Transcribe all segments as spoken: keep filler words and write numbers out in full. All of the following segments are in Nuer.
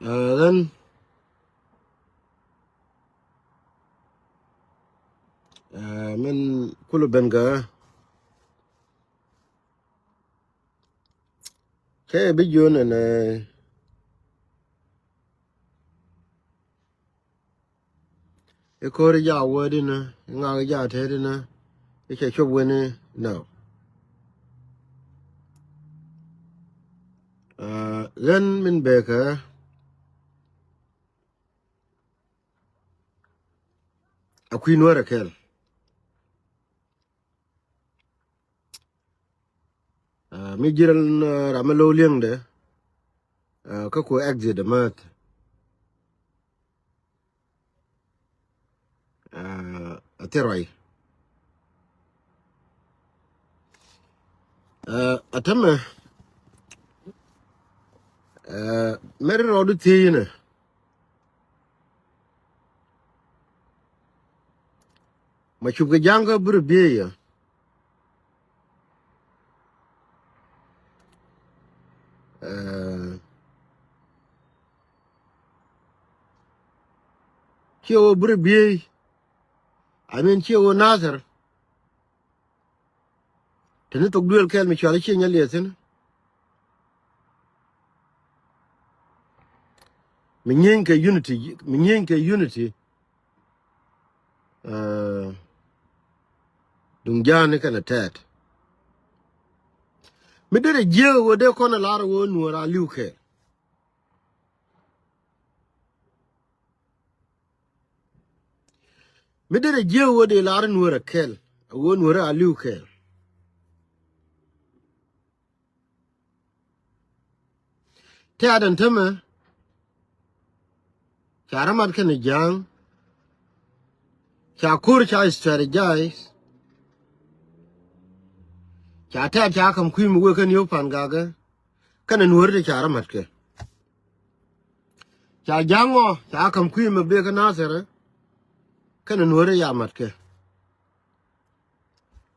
Ɛ, ɣän, ɛ, min kulu ben kɛ kɛ bi jiön ɛn, ɛ, i̱ ko̱ri ja wäär inä, i̱ ŋak ja tɛt inä, i̱ cɛ cop wen inä. Ɛ, ɣän min bekɛ a kui̱ Nuäär ɛ kɛl. Ɛ, mi ji̱ rɛl, ɛ, ram mi lo̱w li̱eŋdɛ, ɛ, kä ku exit ɛ mäth. Ɛ, a thil ruac. Ɛ, a tämɛ, ɛ, mɛr rɔɔdu thiec inɛ. Ma cup kɛ ja̱ŋ kä bir bieyä. Ɛ, ciɛ wä bir biey. I mean, ciɛ wä Nathir. Teni thok duël kɛl mi cual i̱ ciɛ nyɛ liɛthin. Mi nyieeny kɛ unity, mi nyieeny kɛ unity. Ɛ, duŋ ja̱a̱ni kɛnɛ tɛɛt. Mi derɛ jiääk ɣöö dee kɔn ɛ lar ɣöö Nuäär a li̱w kɛɛl. Mi derɛ jiääk ɣöö dee lar Nuäär ɛ kɛl, ɣöö Nuäär a li̱w kɛɛl. Tɛ̈t ɛn tämɛ ca rɔ mat kɛnɛ ja̱a̱ŋ, ca ko̱r ca strategize, ca tɛ̈t ca ka̱m kui̱ mi wek kɛn yio̱w Pangakɛ, kɛnɛ Nuäär ti ca rɔ mat kɛ. Ca ja̱a̱ŋ ɔ ca ka̱m kui̱ mi bek kä Nathir, kɛnɛ Nuäär ya mat kɛ.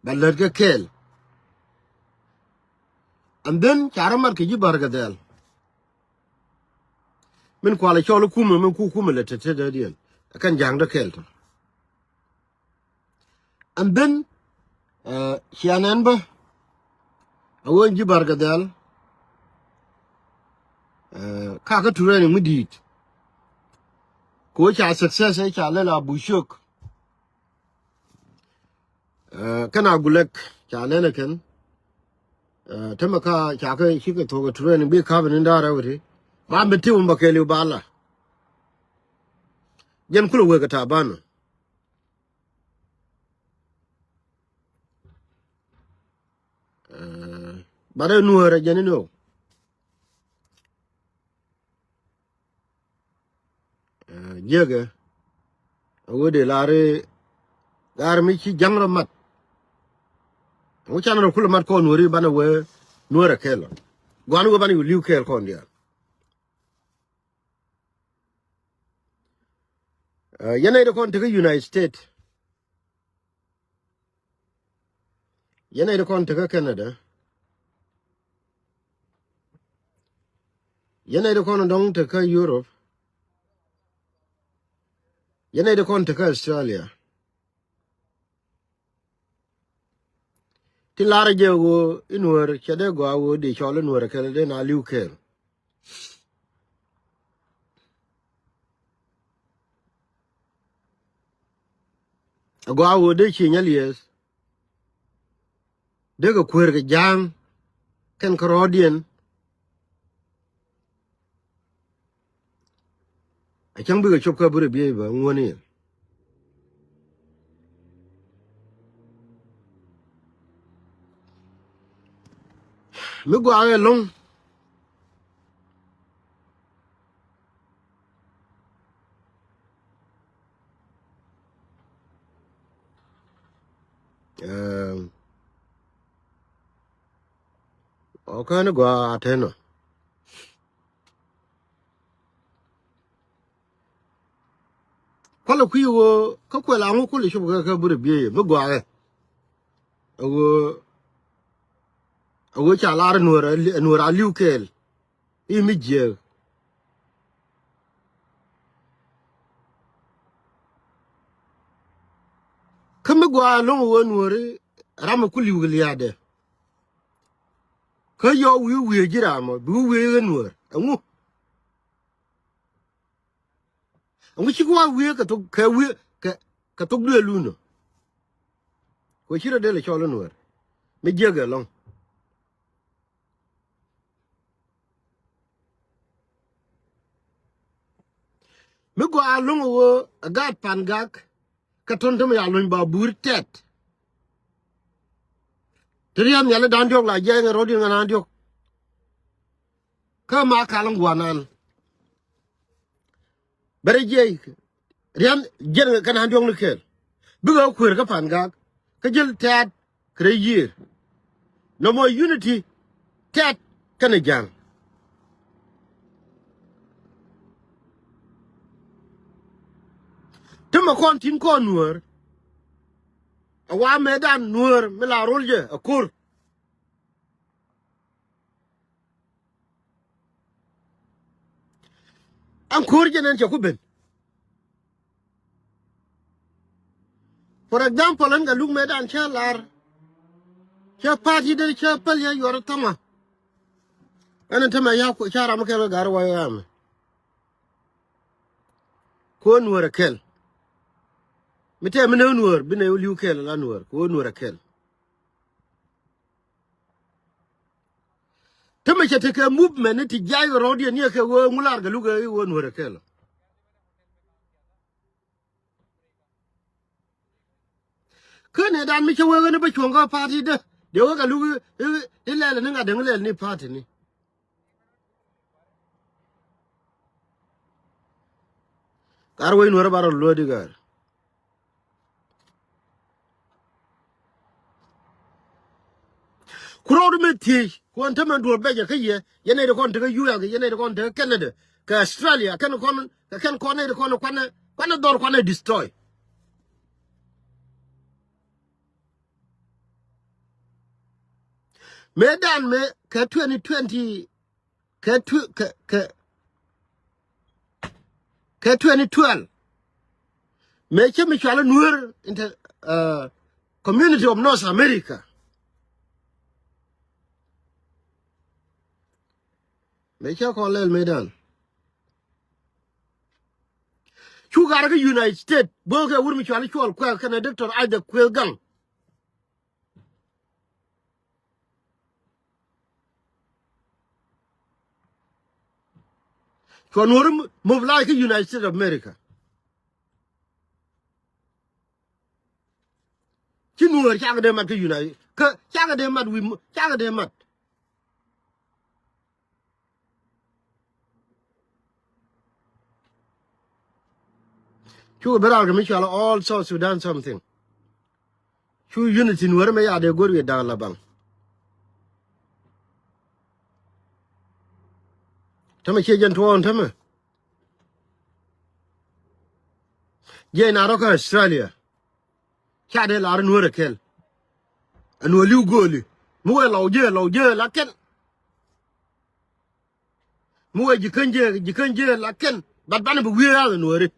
Ba lät kɛ kɛɛl. And then ca rɔ mat kɛ ji̱ Barkɛ Dhɛl. Min kualɛ cɔl i̱ kumɛ, min ku kumɛ lɛ te te dee diɛn. Ɛ kɛn ja̱a̱ŋ dee kɛɛl tɔ. And then, ɛ, cia nɛn bä. A ɣöö ji̱ Barkɛ Dhɛl. Ɛ, kakä training mi di̱i̱t. Kɛ ɣöö ca success ɛ ca lɛl a Bucök. Ɛ, kɛn Agulɛk ca nɛn ɛ kɛn. Ɛ, tämɛ ka ca kɛ cikɛ thok ɛ training bi ka̱p ni da̱rɛ wä ti. Ba mi tiw mi bä kɛɛliw ba la. Jɛn kulɛ wek ɛ Taban. Ɛ, ba dee Nuäär ɛ jɛn inɔ. Ɛ, jiäkɛ. A ɣöö dee lar i̱ ɣaar mi ci ja̱ŋ rɔ mat. Ŋu can rɔ kulɛ mat kɔn Nuääri banɛ wee Nuäär ɛ kɛɛl ɔ. Gua̱n wee banɛ yu li̱w kɛɛl kɔn diaal. Ɛ, yɛn nɛy ti kɔn tekä United States. Yɛn nɛy ti kɔn tekä Canada. Yɛn nɛy ti kɔn dɔ̱ŋ tekä Europe. Yɛn nɛy ti kɔn tekä Australia. Tin lar jɛ ɣöö i̱ Nuäär cɛ dee gɔaa ɣöö dee cɔl i̱ Nuäär ɛ kɛl dee na li̱w kɛɛl. Agɔaa ɣöö dee ci nyɛ liɛth. Dee kɛ kueer kɛ ja̱a̱ŋ kɛn kärɔɔdiɛn. A cäŋ bikɛ cop kä buri biey bä ŋuɔ̱ni. Mi gɔaa ɛlɔ̱ŋ. Ɛɛ, ɔ, kä ni gɔaa a tɛn ɔ. Kualɛ kui̱ ɣöö kä kuɛl aŋu kulɛ cop kɛ kä buri biey mi gɔaa ɛ. Ɛ ɣöö, ɛ ɣöö ca lar Nuäär a li-, Nuäär a li̱w kɛɛl. I̱ mi jiääk. Gua loŋ ɣöö nuɔ̱ɔ̱ri ram ɛ ku li̱w kɛ lia̱a̱dɛ. Kä yɔ wi̱i̱ wi̱i̱ ji̱ ram ɔ bi wi̱i̱ ɣä nuɔ̱ɔ̱r ɛŋu? Ɛŋu ci kua wi̱i̱ kɛ thok kɛ wi̱i̱ kɛ kɛ thok duëë luunɔ. Kuɛ ci rɔ dee lɛ cɔl inuɔ̱ɔ̱r mi jiäk ɛlɔ̱ŋ. Mi gɔaa lo̱ŋ ɣöö ɛ gaat Pangak kɛ tɔ̱n te mi ya luny ba buur tɛt. Te ria̱a̱n nhiali da̱a̱n diɔ̱k la jiɛc ŋɛ rɔ̱diɛn ŋɛ naan diɔ̱k. Kä ma kal in gua̱nan. Bɛ rɛ jiɛc ria̱n jiɛn kɛ naan diɔ̱k ni kɛɛl. Bikɛ kueer kä Pangak kä ji̱l tɛ̈t kɛ rɛy yiëër. Nɔmɔ unity tɛ̈t kɛnɛ ja̱a̱ŋ. Ti mɛ kɔn tin kɔn nuäär. A wa mëëdan nuäär mi la rol jɛ a ko̱r. Ɛn ko̱r jɛ nɛn cɛ ku ben. For example, ɛn Gatluak mëëdan cä lar, cä party dee cä päl yɛ yuɔr thämä. Ɛn ɛn tämɛ ya cä ram kɛl kɛ gar wä yɛ amɛ. Ku nuäär ɛ kɛl. Mi tɛm mi ne nuäär bi ne li̱w kɛl la nuäär ku nuäär ɛ kɛl. Tämɛ cɛ tekɛ movement ni ti jiay kɛ rɔ̱diɛn ni ɛ kɛ ɣöö ŋu lar Gatluak ɛ ɣöö nuäär ɛ kɛl. Kä nɛ dan mi cä wee ɣän bä cuɔ̱ŋ kä party dä. Dee wee Gatluak i̱, i̱, i̱ lɛl ni ŋa̱t dee ŋä lɛl ni party ni. Kar wec nuɔ̱rä ba rɔ luɔ̱ɔ̱di gäär. Ku rɔɔdu mi thiec kuɔn tämɛ duɔ̱ɔ̱r bɛcɛ kä yɛ, yɛn nɛy ti kɔn tekä U S, yɛn nɛy ti kɔn tekä Canada, kɛ Australia, kɛn kɔn, kɛ kɛn kɔn nɛy ti kɔn kuanɛ, kuanɛ dhɔr kuanɛ destroy. Mëë dan mëë kɛ twenty twenty, kɛ tw-, kɛ, kɛ, kɛ twenty twelve. Mëë cä mi cual i̱ Nuer inter, uh, Community of North America. Mëë cä kɔn lɛl mëë dan. Cu gar kä United States bo̱o̱kɛ wur mi cual i̱ Cuɔl Kuɛk kɛnɛ Doctor Isaac Kueth Gaŋ. Cuɔ Nuɔ̱ɔ̱ri mobilize kä United States of America. Ci Nuɔ̱ɔ̱r cakɛ dee mat kä United, kä cakɛ dee mat wi̱i̱, cakɛ dee mat. Cukɛ bi raar kɛ mi cual all South Sudan something. Cu unity Nuɔ̱ɔ̱ri mɛ ya̱ dee go̱r wi̱i̱ da̱a̱n la baŋ. Tämɛ ciɛ jɛn tuɔɔn tämɛ. Jiɛc na rɔ kä Australia. Ca dee lar Nuɔ̱ɔ̱r ɛ kɛl. Ɛ Nuɔ̱ɔ̱r li̱w gööli. Mi wee lɔw jiɛ, lɔw jiɛ la kɛn. Mi wee ji̱ kän jiɛ, ji̱ kän jiɛ la kɛn. Bat banɛ bi wiee rath ɛ Nuɔ̱ɔ̱ri.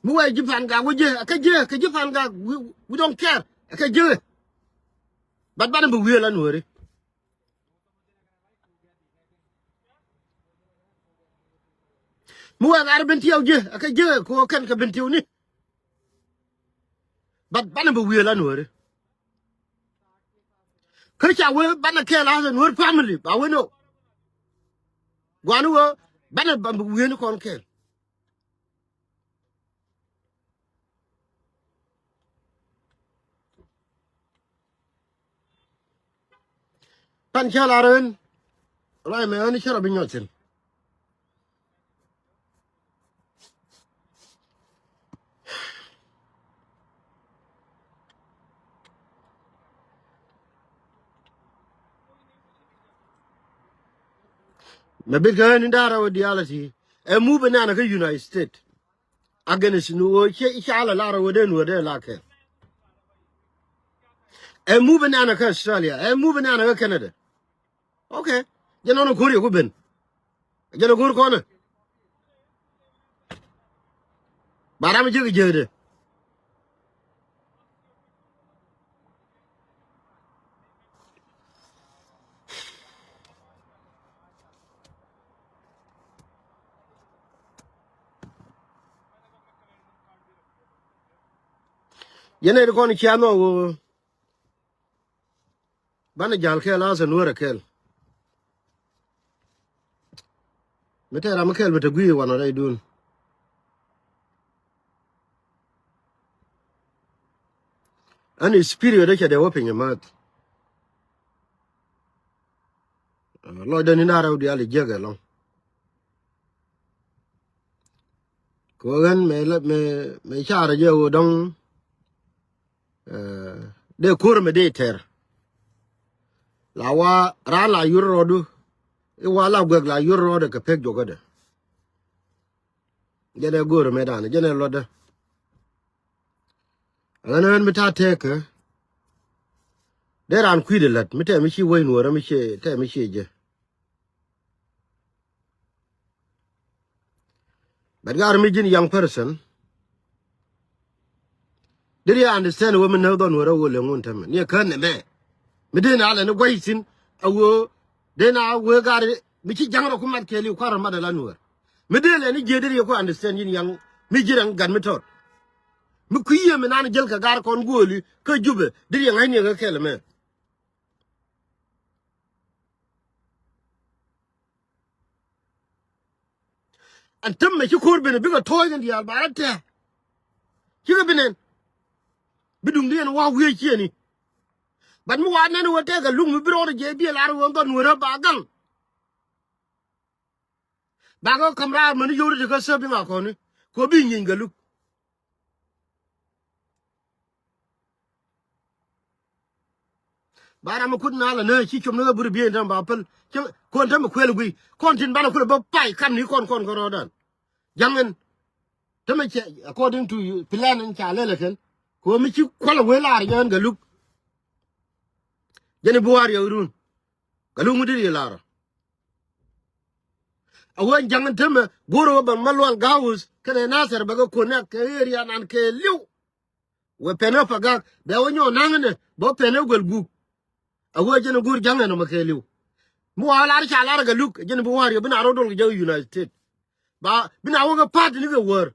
Mi wee ji̱ Pangak wä jiɛ, ɛ kɛ jiɛ, kɛ ji̱ Pangak, we, we don't care. Ɛ kɛ jiɛ. Bat banɛ bi wiee la Nuɔ̱ɔ̱ri. Mi wee ŋa̱r Bentiu ji̱, ɛ kɛ ji̱, kɛ ɣöö kɛn kɛ Bentiuni. Bat banɛ bi wiee la Nuɔ̱ɔ̱ri. Kä ca wee banɛ kɛɛl a Nuɔ̱ɔ̱r family, ba wee ni ɣöö. Gua̱a̱ni ɣöö banɛ ba bi wiee ni kɔn kɛɛl. Pan cä lar ɣän. Ruac mɛ ɣän cä rɔ bi nyɔt thi̱n. Mɛ bit kä ɣän in da̱rä wä diaal a ti ɛ mup in nanɛ kä United States. Against ni ɣöö cɛ i̱ ca lɛ lar ɣöö dee nuɔ̱ɔ̱r dee la kɛɛl. Ɛ mup in nanɛ kä Australia, ɛ mup in nanɛ kä Canada. Okay. Jɛn nɔnɔ ko̱r yɛ ku ben. Jɛn ɛ go̱r kɔnɛ. Ba ram jiäk jiäkdɛ. Yɛn ɛ ti kɔn cia nhɔk ɣöö banɛ ja̱l kɛɛl a thɛ nuäärä kɛɛl. Mi tɛɛr ram mi kɛɛl bi te gui̱i̱ wanɔ rɛydun. Ɛn spirit ɛ cɛ dee wä piny ɛ ma̱th. Lɔcdä ni na rɛw diaal i̱ jiäk ɛlɔ̱ŋ. Kɛ ɣän mëë, mëë, mëë carɛ jɛ ɣöö dɔ̱ŋ, eh, dee ko̱r mi dee tɛr. La wa raan la yur rɔɔdu, i̱ wa la guɛk la yur rɔɔdɛ kɛ pek juɔkädɛ. Jɛn ɛ go̱o̱rɛ mëë danɛ, jɛn ɛ luɔtdä. Ɣän ɣän mi ta̱a̱ tëëkä. Dee raan kui̱dɛ la̱t mi tɛm mi ci wec nuɔ̱ɔ̱rä mi cie, tɛm mi cie jɛ. But gar mi ji̱n young person. Deri understand wee mi näk dhɔn wee rɛ wee leŋ wun tämɛ ni ɛ kään nɛ mɛ. Mi dee na lɛ ni gua̱c thi̱n a wee dee na wee gar mi ci ja̱ŋ rɔ ku mat kɛɛliw kua̱r rɔ mat ala nuɔ̱ɔ̱r. Mi dee lɛ ni jiee deri yɛ ku understand yin young mi ji̱ rɛŋ gat mi tɔt. Mi kui̱ yie mi nan jäl kɛ gar kɔn guɔli kä Jubɛ deri yɛ ŋa̱cni ɛ kɛ kɛl mɛ. Ɛn tämɛ ci ko̱r ben bikɛ to̱o̱c kɛn diaal ba rɔ tɛ̱̈ɛ̱̈. Cikɛ bi nɛn. Bi duŋdiɛn wa wiee ciëni. But mi wa nɛn wä tɛkɛ luk mi bi rɔɔdɛ jɛ biɛ lar wä dhɔn wä rä ba gaŋ. Bakɛ käm raar mäni yio̱w ri ti kä thäp iŋa kɔni. Kɛ bi nyieny kɛ luk. Ba ram mi kut na la nä ci com ni ɣä buri biey in tɛm ba päl. Ci kɔn tɛm mi kuɛl guiy kɔn tin banɛ kulɛ bä pay kam ni kɔn kɔn kɛ rɔɔdan. Jaŋ in tɛmɛ cɛ according to you, plan in ca lɛlɛ kɛn. Kɛ ɣöö mi ci kualɛ wee laar jɛ ɣän kɛ luk. Jɛn i̱ bi war yɛ run kɛ luk mi diri lar. A wee jaŋ in tɛmɛ go̱o̱r wee bɛ ma lual ga̱a̱wuth kɛnɛ Nathɛr bɛ kɛ connect kɛ area nan kɛ li̱w. Wee pɛn ɛ Pagak bɛ wä nyɔk naŋ inɛ bɛ wä pɛn ɛ guɛl guk. A wee jɛn ɛ go̱o̱r ja̱ŋ ɛn ɔmɔ kɛɛliw. Mi wa lar ca lar kɛ luk jɛn bi wa̱a̱r yɛ bi na rɔ dol kɛ jɛ United States. Ba bi na wä kɛ pa̱a̱t ni kɛ wäär.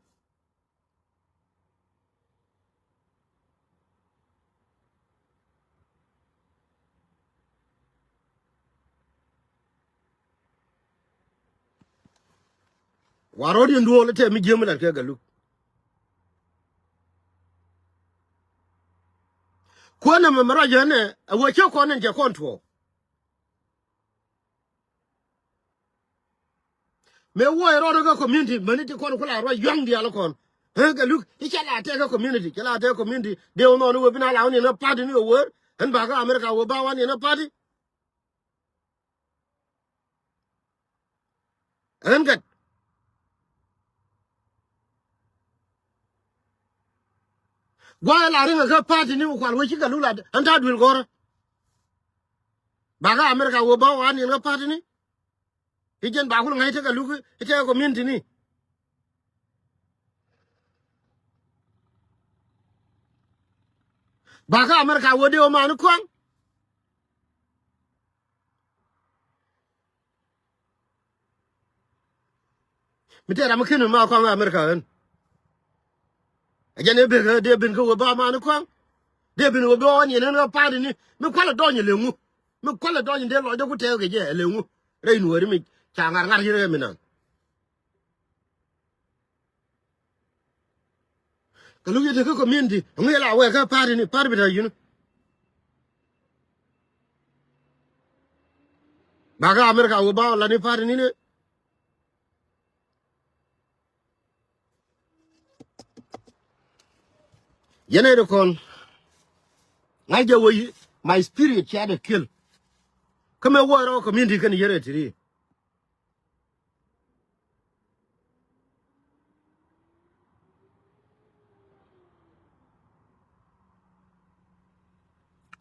Wa rɔ̱diɛn duɔl tɛ mi jiäm lat kɛ galuk. Kuäär nɛmɛ mɛ ruac jɛ nɛ a wee cä kɔn in cɛ kɔn tuɔɔk. Mëë wuɔc rɔɔdɛ kä community mäni ti kɔn kula ruac yuaŋ diaal kɔn. Ɣän galuk i̱ cɛ la tɛk kä community, cɛ la tɛk kä community. Dee wä nhɔn i̱ wee bi na la wä niɛn kä party ni kɛ wäär. Ɣän ba kä America wee ba wä niɛn kä party. Ɣän kɛt gua̱a̱ la riŋ kä party ni kual wee ci galuk la ɣän ta̱a̱ duël gɔ̱rä. Ba kä America wee ba wä niɛn kä party ni. I̱ jɛn ba kul ŋa̱c tekɛ luk i̱ tekɛ community ni. Ba kä America wee dee wä mani kuaŋ. Mi tɛɛr ram mi ken mi ma kɔaŋ America ɣän. A jɛn ëë ben kä dee ben kä wee ba mani kɔaŋ. Dee ben wee bi ɣɔn yɛn ɣän ɣä pa̱a̱t ini mi kualɛ dɔny ɛ leŋu. Mi kualɛ dɔny in dee lɔcdä ku tɛɛk kɛ jɛ ɛ leŋu. Rɛy nuɔ̱ɔ̱ri mi ca ŋa̱r ŋa̱r ci rɛy mi naŋ. Kɛ luk yɛ te kä community ɛŋu yɛ la wɛɛk kä pa̱a̱t ini pa̱a̱t bi ta̱ yuni. Ba kä America wee ba ɣɔn lat ni pa̱a̱t ini ni. Yɛn ɛ dee kɔn ŋa̱c jɛ wee my spirit cia dee kill. Kä mëë wä rɔ community kɛn yɛn ɛ tiri.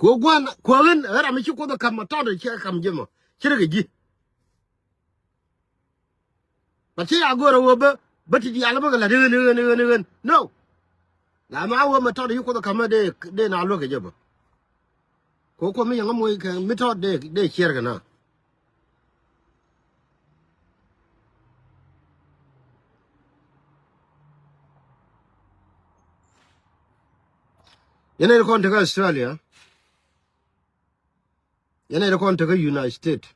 Kuɔ gua̱n kuɔ ɣän ɣän ram mi ci Kuoth ɛ ka̱m ɛ tɔt ɛ cɛ ka̱m ji̱ mɔ ci rɛ kɛ ji̱. But ci a go̱o̱rä wee bä bä ti diaal bä kɛ la̱t i̱ ɣän i̱ ɣän i̱ ɣän i̱ ɣän. No. La ma wee mɛ tɔt i̱ Kuoth ɛ ka̱m ɛ dee dee na luäk kɛ jɛ bä. Kɛ Kuoth mi yɛn ŋä moc kɛ mi tɔt dee dee ciɛɛr kɛ na. Yɛn nɛy ti kɔn tekä Australia. Yɛn nɛy ti kɔn tekä United States.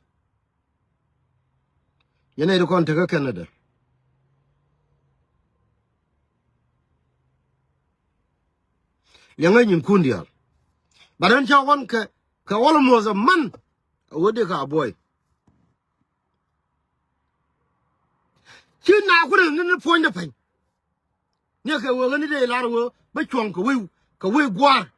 Yɛn nɛy ti kɔn tekä Canada. Liɛŋä nyinkun diaal. But ɣän ca ɣɔn kɛ, kɛ almost a month. A wee dee ka buɔy. Ci na ku ri ni, ni puɔ̱nydɛ pɛny. Ni kɛ wee ɣän ni dee lar wee bä cuɔ̱ŋ kɛ wee, kɛ wee gua̱a̱r.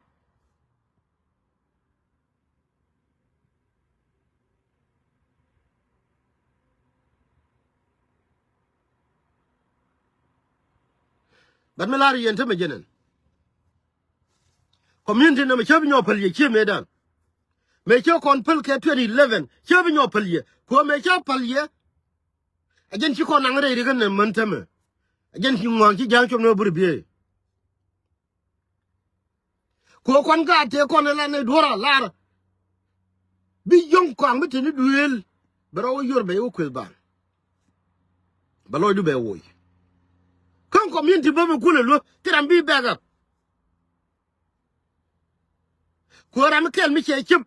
But mi lar yɛn te mɛ jɛnɛn. Community nɛmɛ cä bi nyɔk päl yɛ cië mëëdan. Mëë cä kɔn päl kɛ twenty eleven, cä bi nyɔk päl yɛ. Kuɔ mëë cä päl yɛ. A jɛn ci kɔn naŋ rɛy ri kɛ nɛ män tämɛ. A jɛn ci ŋuan ci ja̱a̱ŋ cop ni wä bur biee. Kuɔ kɔn gaat tëë kɔn ɛ la nɛ duɔ̱r a lar. Bi yɔ̱ŋ kɔaŋ bi te ni duëël. Bɛ rɔ wä yor bɛ wä kueth ban. Bɛ lɔcdu bɛ woc. Kä community bä mi kulɛ luäk ti ram bi back up. Kuɛ ram mi kɛl mi cɛ cäp.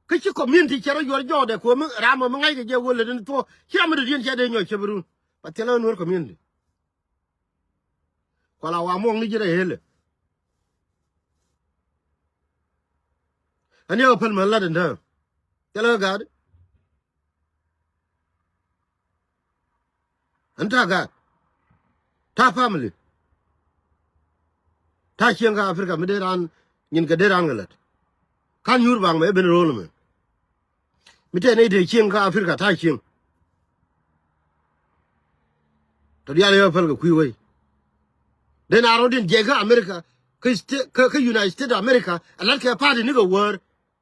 Kä ci community cɛ rɔ yuɔr jɔɔdɛ kuɛ mi ram mi ŋa̱ckɛ jɛ wä lät ni thuɔ̱k. Ci ram mi dɔ̱diɛn cɛ dee nyɔc cäp run. Ba thilɛ nuɔr community. Kuala wa muɔŋni ji̱ rɛ helɛ. Ani a päl män lat in tääm. Thilɛ kä gaat. Ɣän ta̱a̱ gaat, ta̱a̱ family, ta̱a̱ cieŋ kä Africa mi dee raan nyin kɛ dee raan kɛ lät. Ka̱n nyuur baŋ mɛ ben ro̱o̱l mɛ. Mi tɛn i̱ dee cieŋ kä Africa ta̱a̱ cieŋ. Tɔ diaal yɛ päl kɛ kui̱ wei. Dee na rɔ̱diɛn jiɛc kä America, kä sta-, kä, kä United States of America, a la̱t kɛ party ni kɛ wäär.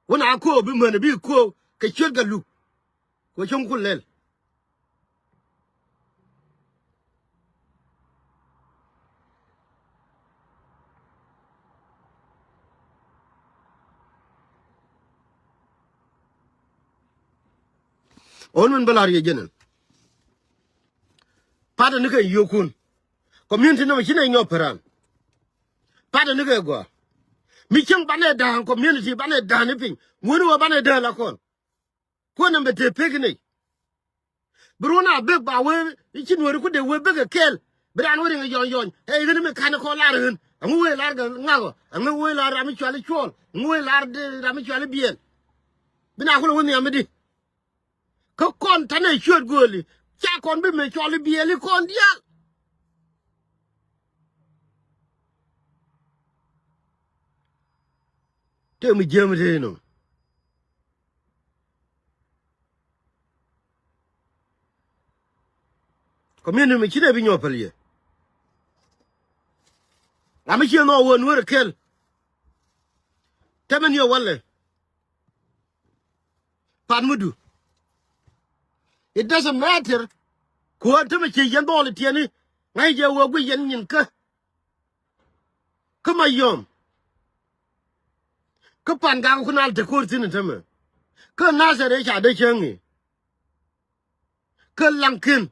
Wun a ko̱o̱p bi män bi ko̱o̱p kɛ ciöt kɛ luk. Kuɛ cäŋ kun lɛl. Ɣän min bä la̱r yɛ jɛn ɛn. Patdä ni kɛ yio̱o̱kun. Community nɔmɔ ci nɛ nyɔk päran. Patdä ni kɛ gɔaa. Mi cäŋ banɛ da̱a̱n community banɛ da̱a̱n ni piny. Ŋuäni wä banɛ da̱a̱n la kɔn. Kuɔn ɛmɛ te pek ni. Bi ruɔ̱n a bek ba wee i̱ ci nuɔ̱ri ku dee wee bek ɛ kɛɛl. Bi raan wee riŋ ɛ yɔny yɔny ɛ i̱ ɣän mi ka̱n ɛ kɔn lar ɣän. Ɛŋu wee lar ɣän ŋa̱k ɔ? Ɛŋu wee lar ram mi cuali cuɔl? Ɛŋu wee lar ram mi cuali biɛl? Bi na kulɛ wä nhiam mi di. Kä kɔn tanɛ cuet gööli ca kɔn bi mëë cɔl i̱ biɛli kɔn diaal. Tëë mi jiäm tëë nɔ. Community mi ci nɛ bi nyɔk päl yɛ. Ram mi ciɛ nhɔk wä nueer kɛl. Tɛmɛ ni ɛ walɛ. Pan mi du. It doesn't matter. Kuäär tämɛ ci yɛn dhɔl itiɛni. Ŋa̱c jɛ wee guic yɛn nyin kä. Kä Mayɔm. Kä Pangak kun al te ko̱r thi̱n tämɛ. Kä Nasir ëë ca dee cäŋ i̱. Kä Laŋkin.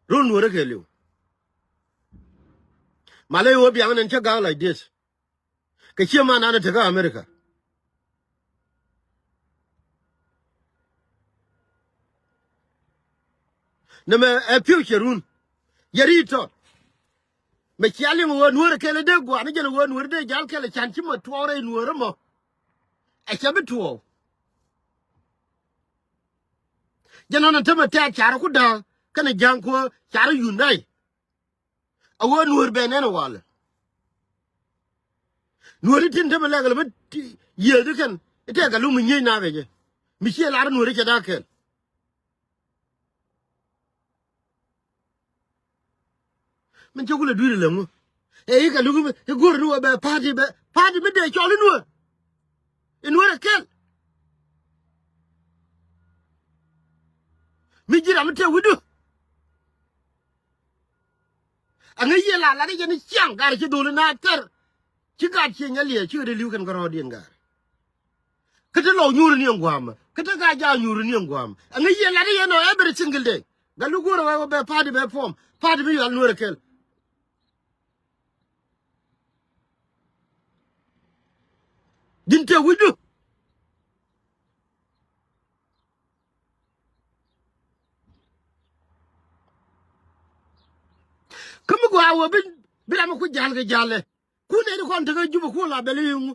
Run nuɔrä kɛ li̱w. Malɛ wee biaŋ nɛn cä ga̱a̱k like this. Kɛ cie man an tekä America. Nɛmɛ ɛ future run. Yɛ ri tɔt. Mɛ cia liŋ ɣöö nueerä kɛl dee gua̱a̱r ni jɛn ɣöö nueerä dee jal kɛl can ci mɔ tuɔɔk rɛy nueerä mɔ. Ɛ cɛ bi tuɔɔk. Jɛn nɔn ɛn tämɛ tɛ̈t carɛ ku da̱a̱k kɛnɛ ja̱a̱ŋ kuäär carɛ unite. A wee nueer bɛ nɛn walɛ. Nueeri tin te mi lɛk lɛ mi ti-, yiëëdi kɛn i̱ tɛk kɛ luk mi nyiec nak kɛ jɛ. Mi ciɛ lar nueeri cɛ dak kɛl. Min cä kulɛ dui̱r ilɛ ŋu. Ɛ i̱ kɛ luk mi i̱ go̱r ni wä bɛ party bɛ party mi dee cɔl i̱ nueer. I̱ nueer ɛ kɛl. Mi ji̱ ram mi tëë wi̱cdu. Aŋäc yɛ la lat i̱ jɛn i̱ ciaŋ gar ci dholi na thɛr. Ci gat ci nyɛ liɛɛc ci ɣä dee li̱w kɛn kärɔɔdiɛn gar. Kä te lɔw nyuuri ni ɛn gua̱a̱mä kä te gat jaak nyuuri ni ɛn gua̱a̱mä. Aŋäc yɛ lat i̱ yɛn ɔ every single day. Gat lu guur ɛ wee wä bɛ party bɛ form party mi yual nueer ɛ kɛl. Ji̱n tëë wi̱cdu. Kä mi gɔaa wee bi, bi ram mi ku ja̱l kɛ ja̱lɛ. Ku nɛy ti kɔn tekɛ Jubɛ ku la bɛl i̱ ŋu.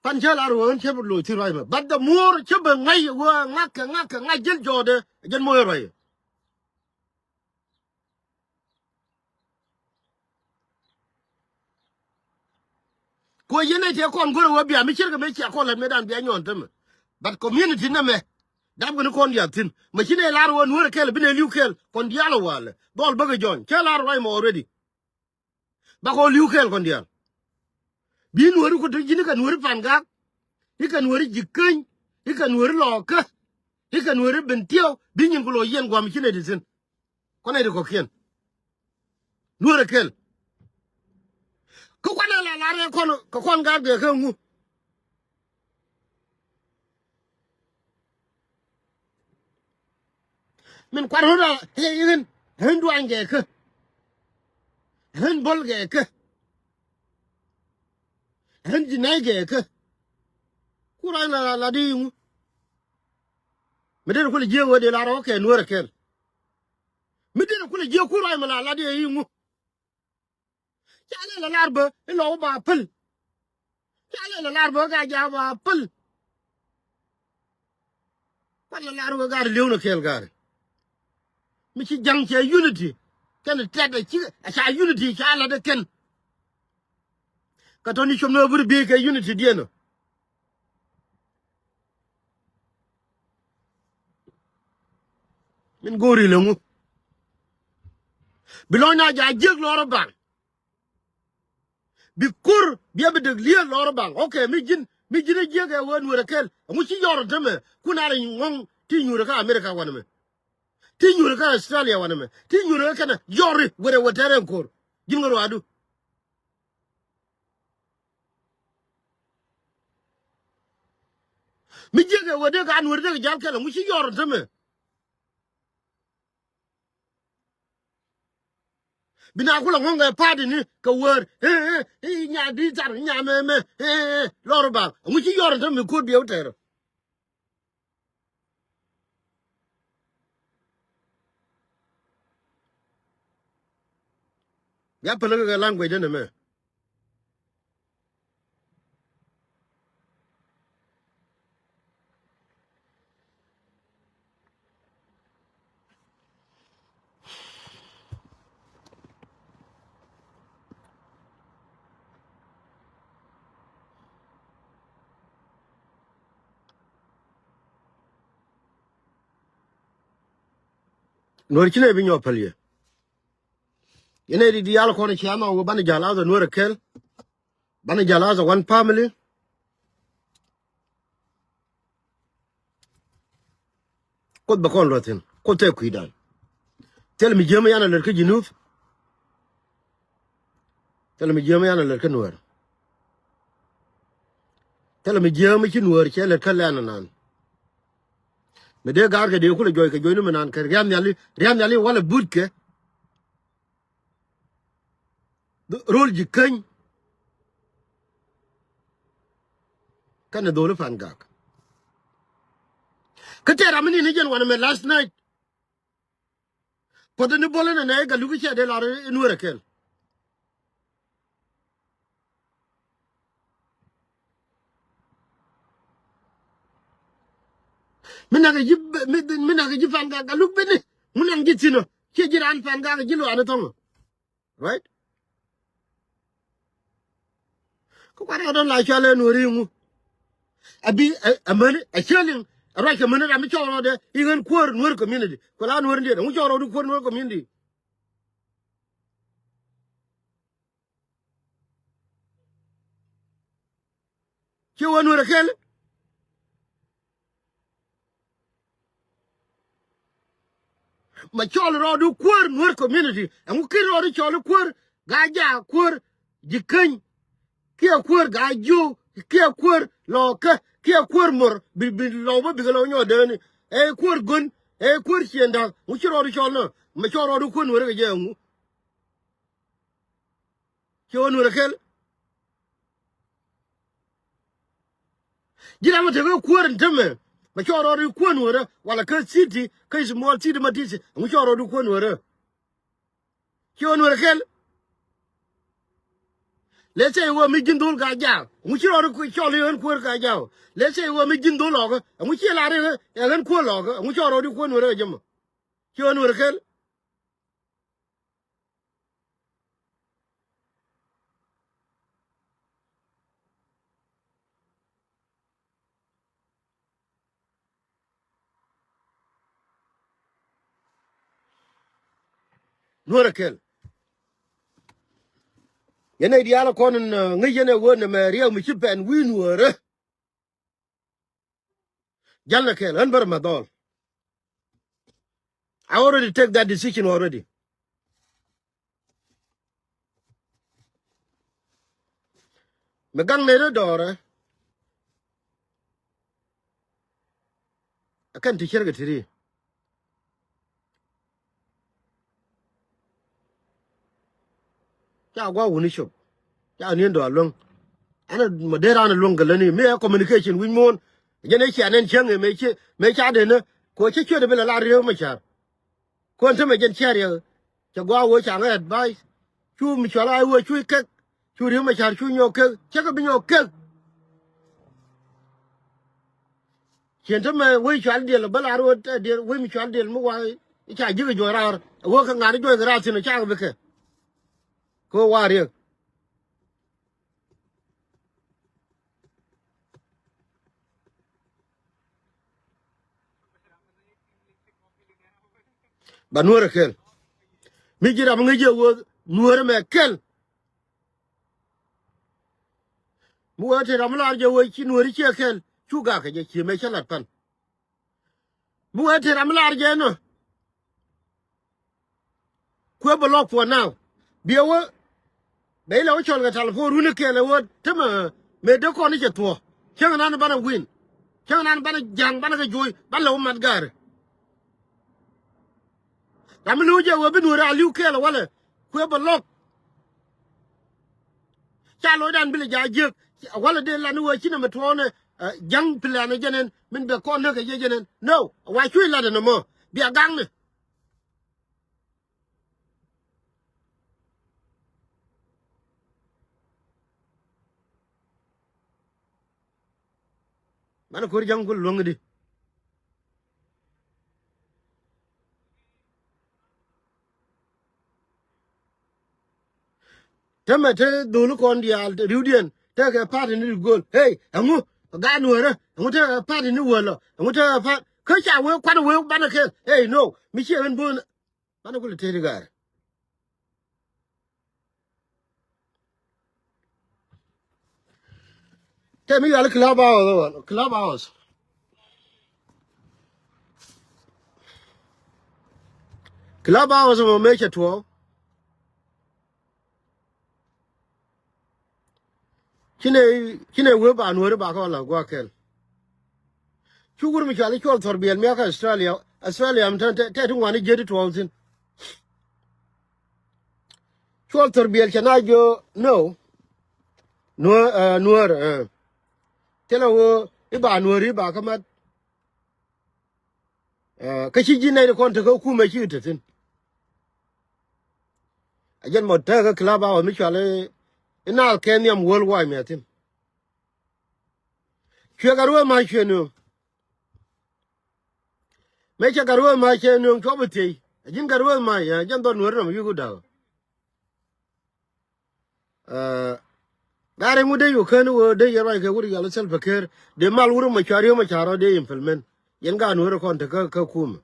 Pan cä lar wee ɣän cä bi loc thi̱n ruac mɛ. But the more cä bi ŋa̱c wee ŋa̱c kɛ ŋa̱c kɛ ŋa̱c ji̱l jɔɔdɛ jɛn moc ruac. Kuɛ yɛn nɛy tëë kɔn go̱rɛ wee bia mi ce̱tkɛ mëë cia kɔn la̱t mëëdan bia nyɔn tämɛ. But community nɛmɛ dap kɛn kɔn diaal thi̱n. Mɛ ci nɛy lar wee Nuäär kɛl bi nɛy li̱w kɛl kɔn diaal ɛ walɛ. Dhɔl bäkɛ jɔny cä lar ruac mɛ already. Bakɔ li̱w kɛɛl kɔn diaal. Bi Nuääri ku te ji̱n i̱ kɛ Nuääri Pangak, i̱ kɛ Nuääri Ji̱käny, i̱ kɛ Nuääri Lɔɔkä, i̱ kɛ Nuääri Bentiu, bi nyin ku lo̱c yɛn gua̱a̱m ci nɛy ti thi̱n. Kɔn nɛy ti kɔ̱kiɛn. Nuäär ɛ kɛl. Kä kuanɛ la lar ɛ kɔn, kɛ kɔn gaat gɛ kä ŋu. Min kuat rot a ɛ ɣän, ɣän duany gɛ kä. Ɣän bo̱l gɛ kä. Ɣän ji̱ nɛy gɛ kä. Ku ruac la, la, la di ŋu. Mi derɛ kulɛ jiɛ wee di la rɔ kɛ Nuäär ɛ kɛl. Mi derɛ kulɛ jiɛ ku ruac mi la, la di ɛ i̱ ŋu. Ca lɛ lɛ lar bä i̱ lɔw ba päl. Ca lɛ lɛ lar bä ka ja ba päl. Kuan lɛ lar bä gar li̱w ni kɛɛl gar. Mi ci ja̱ŋ cɛ unity. Kɛn tɛt a ci a ca unity ca lat ɛ kɛn. Kä tɔ̱ni com ni ɣä bur bi kɛ unity diɛn ɔ. Min go̱o̱ri lɛ ŋu. Bi lɔ̱ny na ja jiäk lɔr ɔ baŋ. Bi kur bi a bi dek li̱eeth lɔr ɔ baŋ. Okay, mi ji̱n, mi ji̱n a jiäk ɛ wee Nuäär ɛ kɛl. Ɛŋu ci yɔr ɔ tämɛ kun a rɛ ŋɔ̱ŋ ti nyuur ɛ kä America wanɛ mɛ. Ti nyuur ɛ kä Australia wanɛ mɛ. Ti nyuur ɛ kä kɛnɛ yɔr ri wet ɛ wet tɛrɛ ɛn ko̱r. Ji̱n ŋä ruaadu. Mi jiäk ɛ wee dee ka Nuäär dee kɛ jal kɛl ɛŋu ci yɔr ɔ tämɛ. Bi na kulɛ ŋɔ̱ŋ kɛ party ni kɛ wäär. Ɛ, ɛ, ɛ, nya di thar, nya mɛ, mɛ. Ɛ, ɛ, ɛ, lɔr ɔ baŋ. Ɛŋu ci yɔr ɔ tämɛ mi ko̱r bi ɛ wä tɛrɛ. Ya päl kɛ language den ɛmɛ. Nuäär ci nɛ bi nyɔk päl yɛ. Yɛn ɛ di diaal kɔn cia nɔ wee banɛ jal as a Nuäär ɛ kɛl. Banɛ jal as a one family. Kuoth bɛ kɔn luɔth thi̱n. Kuoth tɛ kui̱dan. Thil mi jiäm yan a lät kä Junub. Thil mi jiäm yan a lät kä Nuäär. Thil mi jiäm ci Nuäär cɛ lät kä lɛn anan. Mi dee ga̱a̱r kɛ dee kulɛ juɔc kɛ juɔcni mi nan kɛ ria̱n nhiali, ria̱n nhiali walɛ but kɛ. Rol Ji̱käny. Kɛnɛ dholi Pangak. Kä tɛɛr ami ni ni jɛn wanɛ mɛ last night. Puɔth ni bol inɛ nɛ i̱ Galuk i̱ cɛ dee lar i̱ Nuäär ɛ kɛl. Mi nak ji̱, mi, mi nak ji̱ Pangak Galuk bini. Ŋu naŋ ji̱ thi̱n ɔ. Ciɛ ji̱ raan Pangak ji̱ luaani thɔŋ ɔ. Right? Kä kuat ɛ dɔ̱ŋ la cual ɛ Nuääri ŋu. A bi, a, a mäni, a cäliŋ, a ruac kɛ mäni ram mi cɔɔl rɔɔdɛ, i̱ ɣän kuäär Nuäär community. Ku la Nuääri diet, ɛŋu cɔɔl rɔɔdu kuäär Nuäär community. Ciɛ wä Nuäär ɛ kɛl. Ma cɔl rɔɔdu kuäär Nuäär community. Ɛŋu kin rɔɔdu cɔl kuäär Gaa-jaak, kuäär Ji̱käny, kiɛ kuäär Gaa-jiöök, kiɛ kuäär Lɔɔkä, Kiɛ kuäär muɔr bi, bi lɔw bä bikɛ lɔw nyɔɔdääni. Ɛ kuäär gön, ɛ kuäär ciënda̱k. Ŋu ci rɔɔdu cɔl nä? Mɛ cɔl rɔɔdu kuäär nuäärä kɛ jɛ ŋu? Ci ɣän nuäärä kɛl. Ji̱ ram mi tekɛ kuäär in tämɛ. Mɛ cɔl rɔɔdu kuäär nuäärä. Wala kä city, kä small city ma ti̱ti̱. Ŋu cɔl rɔɔdu kuäär nuäärä? Ci ɣän nuäärä kɛl. Let's say ɣöö mi ji̱n dhol ka jaak. Ŋu ci rɔɔdu cɔl i̱ ɣän kuäär ka jaak. Let's say ɣöö mi ji̱n dhol lɔɔkä. Ŋu ci lar i̱ ɣän kuäär lɔɔkä. Ŋu cɔl rɔɔdu kuäär nuäärä jɛ mɔ? Ci ɣän nuäärä kɛl. Nuäärä kɛl. Yɛn ɛ diaal kɔn in, uh, ŋäc yɛn ɛ ɣöö nɛmɛ riɛk mi ci pɛn wi̱i̱ nuäärä. Jalnɛ kɛɛl ɣän bärä mɛ dhɔl. I already take that decision already. Mi gaŋ nɛy rɛ dɔɔrɛ. Ɛ kɛn ti cärkɛ ti ri. Ca gua̱a̱k wuni cop. Ca ni̱n dɔ̱a̱ luäŋ. Ɛn mɔ dee raan luäŋ kɛ läni mi ɛ communication wi̱c muɔ̱ɔ̱n. Jɛn ɛ cia nɛn cäŋ ɛ mëë ci mëë ca dee nä. Kɛ ɣöö cä cuet ɛ bi lɛ la Riek Machar. Kuɔn tämɛ jɛn cia riɛk. Cɛ gua̱a̱k wee ca ŋä advice. Cu mi cual a wee cu kek. Cu Riek Machar cu nyɔk kek. Cä kɛ bi nyɔk kek. Cien te mɛ wec cual diel bä lar wä tɛ diel wec mi cual diel mi wa i̱ ca ji̱k i̱ juɔc raar. Ɛ wä kɛ ŋa̱n i̱ juɔc kɛ raar thi̱n ɛ cakɛ bikɛ. Kɛ wä wa riek. Ba nuɔ̱ɔ̱rɛ kɛl. Mi ji̱ ram ŋäc jɛ wä nuɔ̱ɔ̱rɛ mɛ kɛl. Mi wee te ram mi lar jɛ wee ci nuɔ̱ɔ̱ri ciɛ kɛl cu gak kɛ jɛ ciɛ mɛ cä lat pan. Mi wee te ram mi lar jɛ nɔ. Kuɛ bɛ lɔk puɔ now. Biɛ wee bɛ ilɛ wee cɔl kɛ talipon runi kɛl ɛ wee te mɛ mɛ dee kɔn i̱ cɛ thuɔ. Cäŋ nan banɛ win. Cäŋ nan banɛ ja̱ŋ banɛ kɛ juɔ̱c banɛ lɛ wee mat gaari. Ram mi li̱w jɛ wee bi nuɔ̱ɔ̱ri a li̱w kɛɛl walɛ kuɛ bɛ lɔk. Ca lo̱cdan bi lɛ ja̱ jiäk walɛ dee lan i̱ wee ci nɛmɛ tuɔɔnɛ. Ja̱ŋ plan ɛ jɛn ɛn min bɛ kɔn näk kɛ jɛ jɛn ɛn no wa cuc lat ɛn ɛmɔ bia gaŋni. Banɛ ko̱r ja̱ŋ kul luäŋ di. Tämɛ te dholi kɔn diaal riwdiɛn tekɛ party ni go̱o̱l. Hey, ɛŋu? Gaat nuɔ̱ɔ̱rä ɛŋu? Tekɛ party ni wälɔ ɛŋu? Tekɛ party kä ca wee kuat wee banɛ kɛl. Hey, no, mi ciɛ ɣän bo̱o̱n. Banɛ kulɛ tëëdi gaari. Tɛ mi yuali club house wan club house. Club house mɔ mëë cɛ tuɔɔk. Cinɛ cinɛ wee ba nuɔ̱ɔ̱ri ba kɛ wala gua̱a̱k kɛl. Cu wur mi cuali cuɔl thɔr biɛl miakä Australia. Australia mi tɛn tɛ ti ŋuani jiet ti tuɔɔk thi̱n. Cuɔl thɔr biɛl cɛ na jiö no. Nuäär nuäär. Thilɛ wee i̱ ba nuäär i̱ ba kä mat. Kä ci ji̱ nɛy ti kɔn tekä kumɛ ci te thi̱n. A jɛn mɔ tekä club house mi cual i̱ naath kɛ nhiam world wide mi a thi̱n. Cuɛ gat ruëë ma̱a̱c cuɛ nööŋ. Mëë cɛ gat ruëë ma̱a̱c cɛ nööŋ cuɔp i̱ thiec a ji̱n gat ruëë ma̱a̱c a jɛn dhɔt nuäär nɔm wi̱i̱ ku da̱a̱k. Ɛ, gat ruëë ŋut dee yuk kän wee dee yɛ ruac kɛ wut yɔl i̱ Salva Kiir dee mal wut rɔ ma cuar yom ma car rɔ dee implement. Yɛn gat nuäär kɔn te kä kä kumɛ.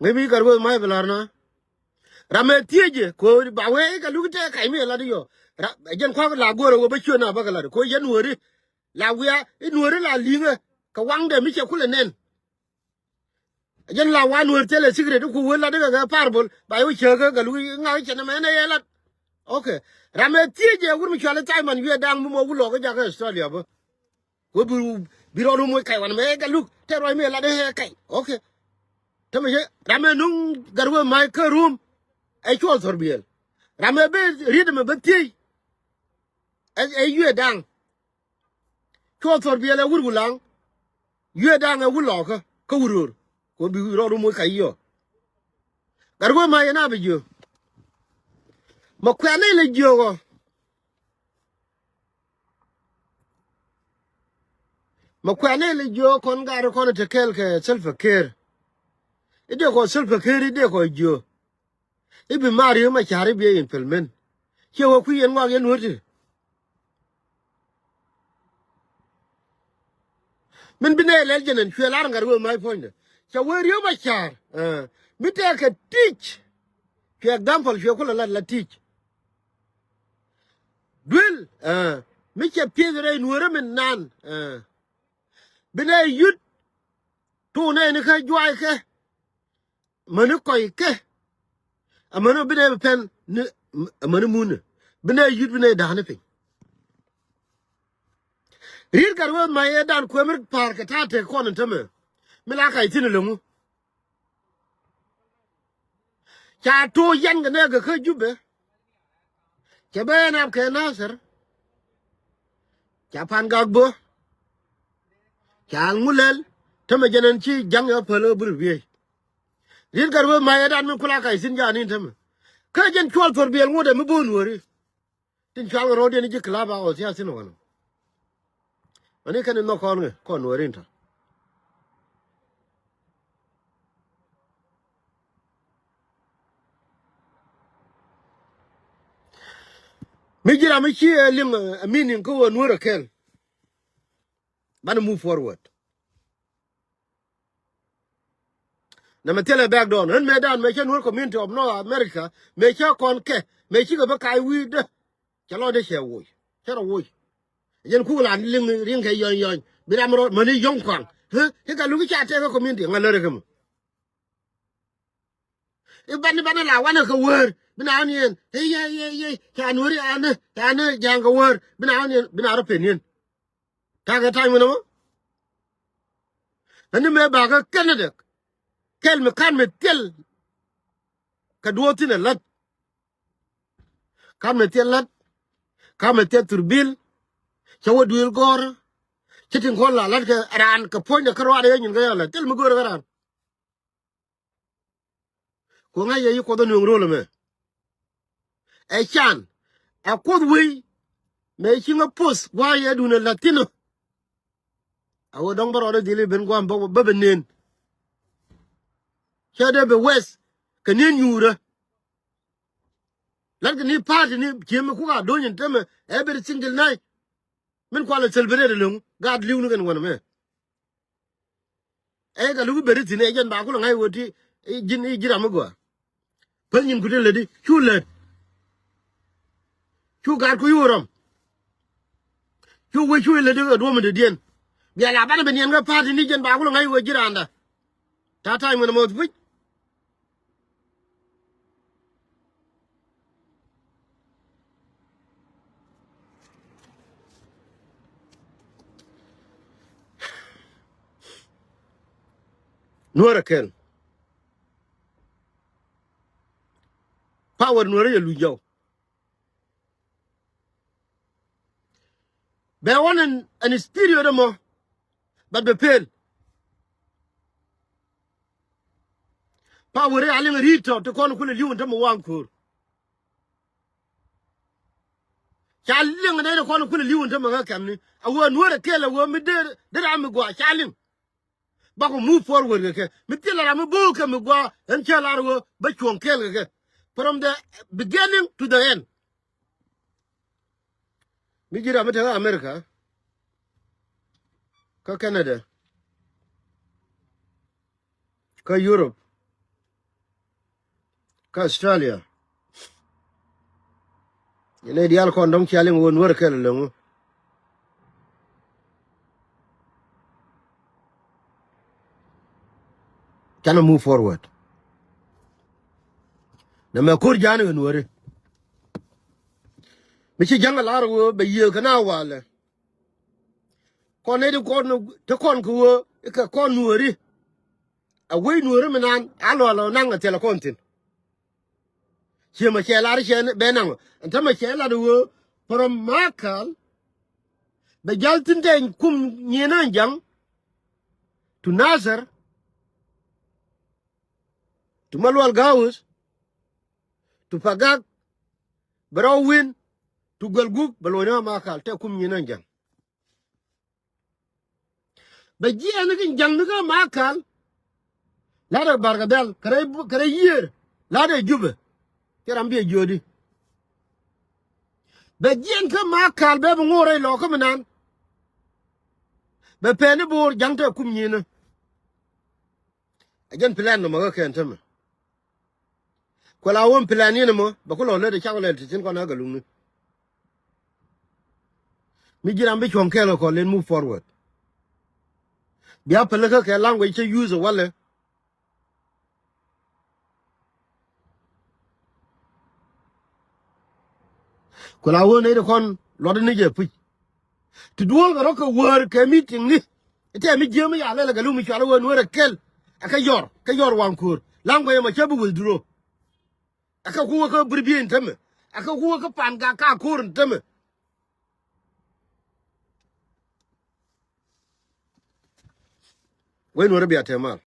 Ŋäc mi gat ruëë ma̱a̱c bi la̱r na. Ram ɛ thiecɛ ko̱o̱ri ba wee i̱ kɛ luk i̱ tɛk kac mi ɛ lat i̱ yɔ. Ɛ jɛn kua̱k la go̱o̱rɛ wee bä cuɛ na bä kɛ lat ko̱o̱r yɛn nuääri. La wiaa i̱ nuääri la li̱ŋɛ kɛ waŋdɛ mi cɛ kulɛ nɛn. Ɛ jɛn la wa nuäär thilɛ secret i̱ ku wee lat i̱ kɛ kɛ parable ba i̱ wä cäkä kɛ luk i̱ ŋa̱k i̱ cɛ nɛmɛ ɛn ɛ yɛ lat. Okay. Ram ɛ thiecɛ wut mi cual i̱ Simon wiee da̱a̱ŋ mi mɔ wut lɔɔk i̱ jakä Australia bä. Wee bi Bi rɔɔdu moc kac wanɛ mɛ ɛ kɛ luk tɛ ruac mi ɛ lat ɛ kac. Ok. Tämɛ cɛ ram ɛ nuŋ gat wee mac kä rum. Ɛ cuɔl thor biɛl. Ram ɛ bi riet ɛmɛ bä thiec. Ɛ, ɛ yuɛ daŋ. Cuɔ thor biɛl ɛ wur wulaŋ. Yuɛ daŋ ɛ wur lɔkä kä wur ror. Kɔ bi rɔɔdu moc kac yɔ. Gat wee mac ɛ na bi jiö. Mɛ kuɛn ni lɛ jiökɔ. Mɛ kuɛn ni lɛ jiö kɔn gat kɔn te kɛɛl kɛ Salva Kiir. I̱ dee kɔ Salva Kiir i̱ dee kɔ jiö. I̱ bi mar i̱ ma ca̱r i̱ bi implement. Ciɛ wä kui̱ yɛn ŋɔak yɛn wä ti. Min bi nɛy lɛl jɛn ɛn cuɛ lar ŋa̱r wee mac puɔ̱nydɛ. Cɛ wee riöm a ca̱r. Mi tɛɛkɛ ti̱c. Cuɛ example cuɛ kulɛ lat la ti̱c. Duel mi cɛ pieth rɛy nueerä min nan. Bi nɛy yut tuunɛ ni kä juaykɛ. Mäni kɔckɛ. Amäni bi nɛy bi pɛn ni amäni munɛ bi nɛy yut bi nɛy da̱a̱ni piny. Ri̱t gat wee mac ɛ dan kuɛmir pa̱a̱r kɛ ta̱a̱ tek kɔn in tämɛ. Mi la kac thi̱n ilöŋu. Ca to̱o̱ yɛn kɛ nɛɛkɛ kä Jubɛ. Cɛ bɛ ɛn ap kɛ Nathir. Ca pan gak bä. Ca ŋulɛl tämɛ jɛn ɛn ci jaŋ yɛ päl ɛ bir biey. Ri̱t gat wee mac ɛ dan mi kula kac thi̱n ja̱a̱n in tämɛ. Kä jɛn cuɔl thor biɛl ŋuɔ̱t ɛ mi bo̱o̱n wääri. Tin cual kɛ ro̱o̱diɛn ji̱ club a ɣɔth ya thi̱n ɣɔn. Ani kɛn in nhɔk kɔn kɛ kɔn wääri in tɔ. Mi ji̱ ram mi ci ɛ liŋ ɛ meaning kä wä nuɔ̱ɔ̱r ɛ kɛl. Banɛ move forward. Nɛmɛ thilɛ back door. Ɣän mëë dan mëë cä Nuer community of North America mëë cä kɔn kɛ mëë cikɛ bä kac wi̱i̱dä. Cɛ lɔcdä cɛ woc cä rɔ woc. Yɛn kuk lan liŋ ri̱ŋ kɛ yɔny yɔny bi ram rɔ mäni yɔ̱ŋ kɔaŋ. Hä? Ti kɛ luk i̱ ca tɛk kä community ŋa lär ɛ kä mɔ. I̱ bani bani la wanɛ kɛ wäär bi na ɣän yɛn i̱ yɛ yɛ yɛ ca Nueri anä ca anä ja̱a̱ŋ kɛ wäär bi na ɣän yɛn bi na rɔ pen yɛn. Takɛ ta̱a̱ny wänɛ mɔ. Ɛn ni mëë bakä kɛn ni dɛk kɛl mi ka̱n mi thil. Kɛ duɔ̱ɔ̱th thi̱n ɛ la̱t. Ka̱n mi thil la̱t. Ka̱n mi thil thurbil. Cä wä duëël gɔ̱rä. Cä tin kɔn la la̱t kɛ raan kɛ puɔ̱nydɛ kä ruaadɛ yɛ nyin kɛ yɛ la̱t thil mi görä kä raan. Ku ŋa̱c yɛ yi kuɔth ɛ nueŋ ro̱l ɛmɛ. Ɛ can ɛ kuoth wei mëë ci ŋä poth gua̱a̱c yɛ duundɛ la̱t thi̱n ɔ. A ɣöö dɔ̱ŋ bä rɔɔdɛ dhil i̱ ben gua̱a̱m bä bä ben nen. Cä dee bɛ wɛth kɛ nen nyuurä. La̱t kɛ ni party ni ciemi kuk a do̱ny in tämɛ every single night. Min kualɛ celebrate lo̱ŋ gaat li̱w ni kɛn wänɛ mɛ. Ɛ kɛ luk i̱ beri thi̱n ɛ jɛn ba kulɛ ŋa̱c wä ti ji̱n i̱ ji̱ ram mi gɔaa. Päl nyin ku ti lätdi cu lät. Cu gaat ku yuu rɔm. Cu wec cu i̱ lätdi kɛ duɔ̱ɔ̱m in dee diɛn. Bia la banɛ ben yɛn kɛ pa̱a̱t in i̱ jɛn ba kulɛ ŋa̱c wä ji̱ raanda. Ta̱a̱ ta̱a̱ ŋuɛn ɛmɔ thi̱ puc. Nuäär ɛ kɛl. Power nuäär yɛ luc yɔw. Bɛ wän ɛn, ɛn spirit ɛmɔ. But bɛ pel. Power a liŋ ri̱t tɔ ti kɔn kulɛ li̱w ɛn tämɛ waŋ ko̱r. Ca liŋ nɛy ti kɔn kulɛ li̱w ɛn tämɛ ŋä kɛmni a ɣöö nuäär ɛ kɛl a ɣöö mi dee dee ram mi gɔaa ca liŋ. Bakɔ move forward kɛ kɛ mi thilɛ ram mi bo̱o̱k kɛ mi gɔaa ɛn cä lar ɣöö bä cuɔ̱ŋ kɛɛl kɛ kɛ from the beginning to the end. Mi ji̱ ram mi te kä America kä Canada kä Europe kä Australia. Yɛn nɛy diaal kɔn dɔ̱ŋ cia liŋ ɣöö nuäär kɛl ɛlɔ̱ŋ. Canɛ move forward. Nɛmɛ ko̱r ja̱a̱n ɣän wääri. Mi ci ja̱ŋ a lar ɣöö bɛ yiëë kɛ na walɛ. Kɔn nɛy ti kɔn, ti kɔn kɛ ɣöö i̱ kɛ kɔn nuääri. A wec nuääri mi naan a lɔ a lɔ naŋ a thilɛ kɔn thi̱n. Ciɛ mɛ cɛ lar cɛ bɛ naŋ ɛn tämɛ cɛ lar ɣöö from Makal bɛ jal thi̱n tɛny kum nyin a ja̱ŋ to Nasir to Malual Gawus to Pagak bɛ rɔw win to Guɛl Guk bɛ lo̱c ni Makal tɛ kum nyin a ja̱ŋ. Bɛ jiɛɛn ni kä ja̱ŋ ni kä Makal. La̱tdɛ Barkadhɛl kɛ rɛy, kɛ rɛy yiëër la̱tdɛ Jubɛ. Cɛ ram biɛ jiöödi. Bɛ jiɛɛn kä Makal bɛ bi ŋo̱o̱r rɛy lɔɔkä mi naan. Bɛ pɛn ni bo̱o̱r ja̱ŋ tɛ kum nyi̱i̱ni. A jɛn plan nɔmɔ kä kɛn tämɛ. Kuɛ la wä plan in ɛmɔ bɛ ku lɔ lät ɛ cak lɛl ti thi̱n kɔn a Galukni. Mi ji̱ ram bi cuɔ̱ŋ kɛɛl kɛ kɔn len move forward. Bia pälikä kɛ language cä use walɛ. Kuɛ la wä nɛy ti kɔn luɔt ni jɛ puc. Ti duɔ̱ɔ̱l kɛ rɔ kɛ wäär kɛ meeting ni. Itɛ mi jiämi ya lɛl kɛ lumi cual wä nuɔ̱ɔ̱rɛ kɛl. Ɛ kä yɔr kä yɔr waŋ ko̱o̱r language ɛmɔ cä bi withdraw. Ɛ kä kuwä kä bir biey in tämɛ. Ɛ kä kuwä kä pan gak ka ko̱o̱r in tämɛ. Wec nuɔ̱ɔ̱rɛ bia tɛ mal.